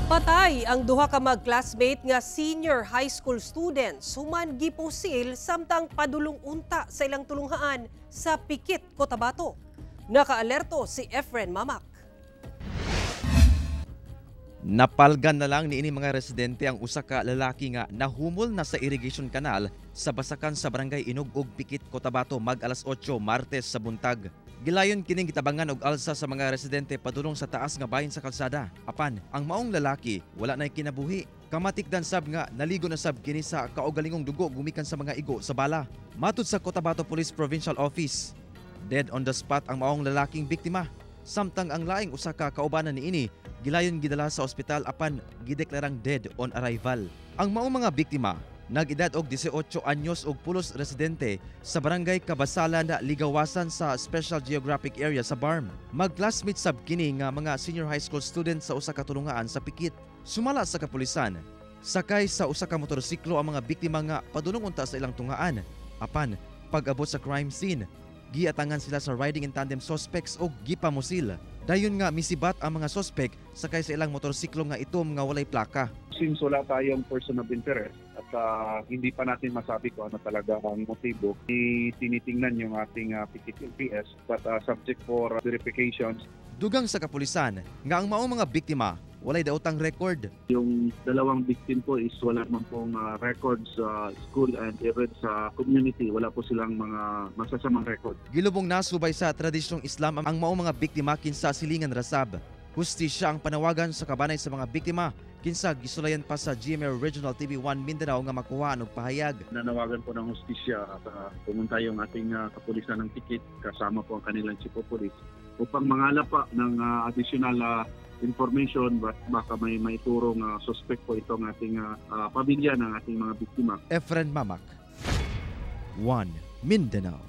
Patay ang duha ka mag-classmate nga senior high school students human gipusil samtang padulong unta sa ilang tulunghaan sa Pikit, Cotabato. Nakaalerto si Efren Mamak. Napalgan na lang niini mga residente ang usa ka lalaki nga nahumol na sa irrigation canal sa basakan sa Barangay Inugog, Pikit, Cotabato mag alas 8 Martes sa buntag. Gilayon kining gitabangan og alsa sa mga residente padulong sa taas nga bahin sa kalsada. Apan ang maong lalaki wala nay kinabuhi. Kamatikdan sab nga naligo na sab kini sa kaugalingong dugo gumikan sa mga igo sa bala. Matud sa Cotabato Police Provincial Office, dead on the spot ang maong lalaking biktima. Samtang ang laing usa ka kaubanan niini gilayon gidala sa ospital apan gideklarang dead on arrival. Ang maong mga biktima nag-edad og 18 anyos og pulos residente sa Barangay Kabasalan, Ligawasan sa Special Geographic Area sa BARMM. Mag-classmate sab kini nga mga senior high school student sa usa ka tulungaan sa Pikit. Sumala sa kapulisan, sakay sa usa ka motorsiklo ang mga biktima nga padulong unta sa ilang tungaan. Apan pag-abot sa crime scene, giatangan sila sa riding in tandem suspects og gipamusil. Dayon nga misibat ang mga suspect sakay sa ilang motorsiklo nga itom nga walay plaka. Since wala tayong person of interest at hindi pa natin masabi kung ano talaga ang motibo, tinitingnan yung ating PTPS but subject for verifications. Dugang sa kapulisan nga ang maong mga biktima walay daotang record. Yung dalawang victim po is wala man pong records sa school and even sa community. Wala po silang mga masasamang record. Gilubong nasubay sa tradisyong Islam ang maong mga biktima kinsa silingan rasab. Hustisya ang panawagan sa kabanay sa mga biktima kinsa gisulayan pa sa GMA Regional TV 1 Mindanao nga makuha og pahayag. Nanawagan po ng hustisya at pumunta yung ating kapulisan ng Pikit kasama po ang kanilang chief of police upang mangalap pa ng additional information, baka may maiturong suspect po itong ating pamilya ng ating mga biktima. Efren Mamak, 1 Mindanao.